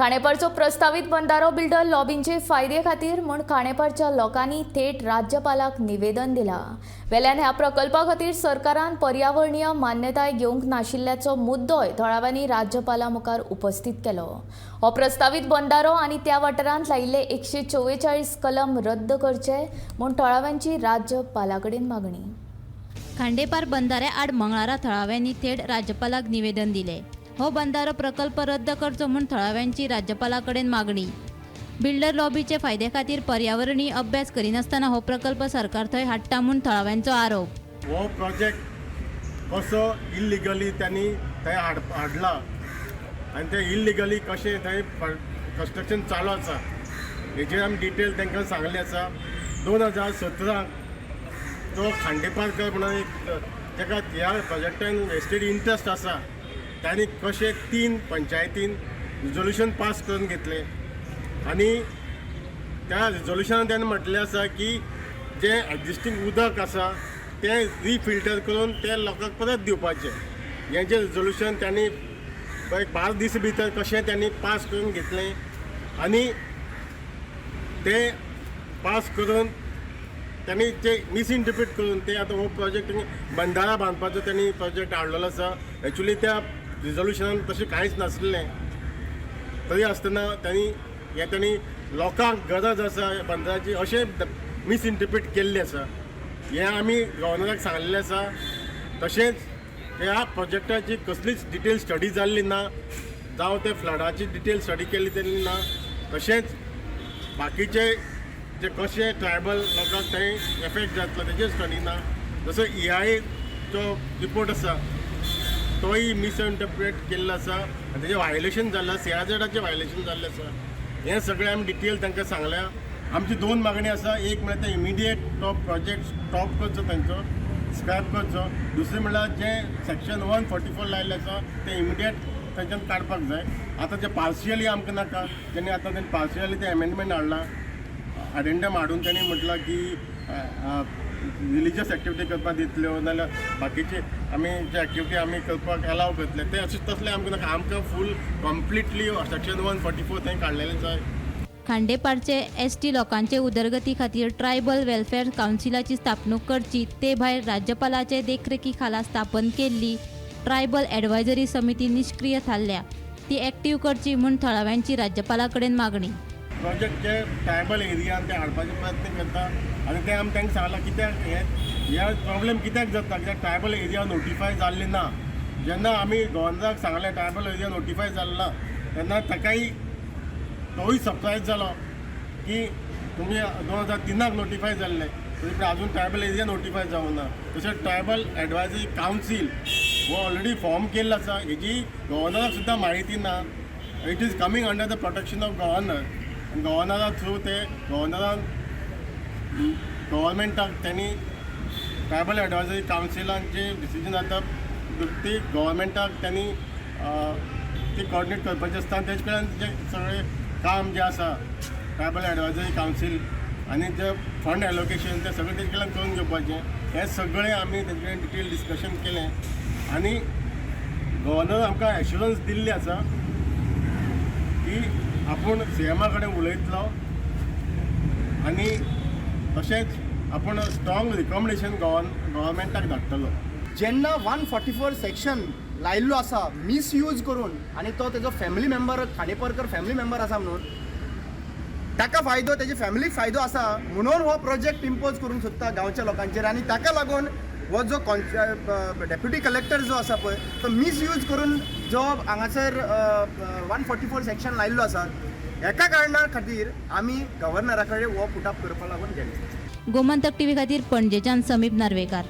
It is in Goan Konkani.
खांडेपारचो प्रस्तावीत बंदारो बिल्डर लॉबींचे फायदे खातीर म्हूण खांडेपारच्या लोकांनी थेट राज्यपालाक निवेदन दिलां. वेल्यान ह्या प्रकल्पा खातीर सरकारान पर्यावरणीय मान्यताय घेवंक नाशिल्ल्याचो मुद्दोय थळाव्यांनी राज्यपाला मुखार उपस्थित केलो. हो प्रस्तावीत बंदारो आनी त्या वाठारांत लायिल्ले 144 कलम रद्द करचे म्हूण थळाव्यांची राज्यपाला कडेन मागणी. खांडेपार बंधाऱ्या आड मंगळारा थळाव्यांनी थेट राज्यपालाक निवेदन दिले. हो बंधारो प्रकल्प रद्द करचो म्हूण थळाव्यांची राज्यपाला कडेन मागणी. बिल्डर लॉबीचे फायद्या खातीर पर्यावरणीय अभ्यास करिनासतना हो प्रकल्प सरकार थंय हाडटा म्हूण थळाव्यांचो आरोप. हो प्रोजेक्ट कसो इल्लिगली त्यांनी थंय हाडला आनी ते इल्लिगली कशें थंय कन्स्ट्रक्शन चालू आसा, हेजेर आमी डिटेल तांकां सांगलें आसा. 2017 तो खांडेपारकर म्हणून एक ताका ह्या प्रोजेक्टान वेस्टेड इंट्रस्ट आसा, तांणी कशें तीन पंचायतीन रिजोल्युशन पास करून घेतलें आनी त्या रिजोल्युशनान ताणें म्हटलें आसा की जें एग्जिस्टींग उदक आसा तें रिफिल्टर करून तें लोकांक परत दिवपाचें. हें जें रिजोल्युशन तांणी एक 5 दीस भितर कशें तांणी पास करून घेतलें आनी तें पास करून त्यांनी ते मिसइंटरप्रीट करून ते आतां हो प्रोजेक्ट बंदारा बांदपाचो त्यांनी प्रोजेक्ट हाडलेलो आसा. एक्चुली त्या रिजोल्युशनान तशें कांयच नासलें, तरी आसतना त्यांनी हें त्यांनी लोकांक गरज आसा बंदाराची अशें मिसइंटरप्रीट केल्लें आसा. हें आमी गव्हर्नराक सांगलेलें आसा. तशेंच ह्या प्रोजेक्टाची कसलीच डिटेल स्टडी जाल्ली ना, जावं ते फ्लडाची डिटेल स्टडी केल्ली तेन्ना ना, तशेंच बाकीचे जे कशे ट्रायबल लोकांक थंय एफेक्ट जातलो तेजेर स्टडी ना. जसो ईआयएचो रिपोर्ट आसा, तोय मिसइंटरप्रेट केल्लो आसा आनी तेजें व्हायलेशन जाल्लें, सीआरझेडाचें व्हायलेशन जाल्लें आसा. हें सगळें आमी डिटेल तांकां सांगल्या. आमची दोन मागणी आसा. एक म्हळ्यार ते इमिडिएट तो प्रोजेक्ट स्टॉप करचो, तांचो स्क्रॅप करचो. दुसरें म्हळ्यार जें सेक्शन 144 लायिल्लें आसा तें इमिडिएट तांच्यान काडपाक जाय. आतां जें पार्शियली आमकां नाका. तेणी आतां तेणी पार्शियली तें एमेंडमेंट हाडलां, एडेंडम हाडून तेणी म्हटलां की रिलिजियस एक्टिविटी करपाक दितल्यो, नाजाल्यार बाकीचे आमी जे एक्टिविटी आमी करपाक एलाव करतले ते. अशें तसलें आमकां नाका. आमकां फूल कंप्लिटली सेक्शन 144 थंय काडलेलें जाय. खांडेपारचे एसटी लोकांचे उदरगती खातीर ट्रायबल वेलफेअर कावन्सिलाची स्थापणूक करची. ते भायर राज्यपालाचे देखरेखी खाला स्थापन केल्ली ट्रायबल ॲडवायझरी समिती निष्क्रिय थारल्या, ती ॲक्टिव्ह करची म्हूण थळाव्यांची राज्यपाला कडेन मागणी. प्रोजेक्ट जे ट्रायबल एरियान ते हाडपाचे प्रयत्न करता आनी ते आमी तांकां सांगलां, कित्याक हे हे प्रॉब्लेम कित्याक जाता, कित्याक ट्रायबल एरिया नोटिफाय जाल्ली ना. जेन्ना आमी गव्हर्नराक सांगलें ट्रायबल एरिया नोटिफाय जाल्लो ना, तेन्ना ताकाय तोय सरप्रायज जालो की तुमी 2003क नोटिफाय जाल्ले, तरी पूण अजून ट्रायबल एरिया नोटिफाय जावंक ना. तशेंच ट्रायबल एडवायजरी कावन्सील हो ऑलरेडी फॉर्म केल्लो आसा, हेजी गव्हर्नराक सुद्दां म्हायती ना. It is coming under the protection of governor. गव्हर्नरा through ते गव्हर्नरान गव्हर्मेंटाक त्यांनी ट्रायबल एडवायजरी कावन्सिलान जे डिसिजन जाता ती गव्हर्मेंटाक त्यांनी ती कॉर्डिनेट करपाचें आसता आनी तेजे कडल्यान जे सगळें काम जें आसा ट्रायबल एडवायजरी कावन्सील आनी जे फंड एलोकेशन तें सगळें तेजे कडल्यान करून घेवपाचें. हें सगळें आमी तेजे कडेन डिटेल डिस्कशन केलें आनी गव्हर्नर आमकां एश्युरन्स दिल्ली आसा की आपूण सीएमा कडेन उलयतलो आनी तशेंच आपूण स्ट्रॉंग रिकमेंडेशन गव्हर्मेंटाक धाडटलो. जेन्ना 144 सेक्शन लायिल्लो आसा मिसयूज करून आनी तो तेजो family member, Khandeparkar family member आसा म्हणून ताका फायदो, तेजे फॅमिलीक फायदो आसा म्हणून हो प्रोजेक्ट इम्पोज करूंक सोदता गांवच्या लोकांचेर. आनी ताका लागून हो जो डेप्युटी कलेक्टर जो आसा पळय, तो मिसयूज करून जो हांगासर 144 सेक्शन लायिल्लो आसा, एका कारणा खातीर आमी गव्हर्नरा कडेन हो पुटअप करपा लागून गेले. गोमंतक टीव्ही खातीर पणजेच्यान समीप नार्वेकार.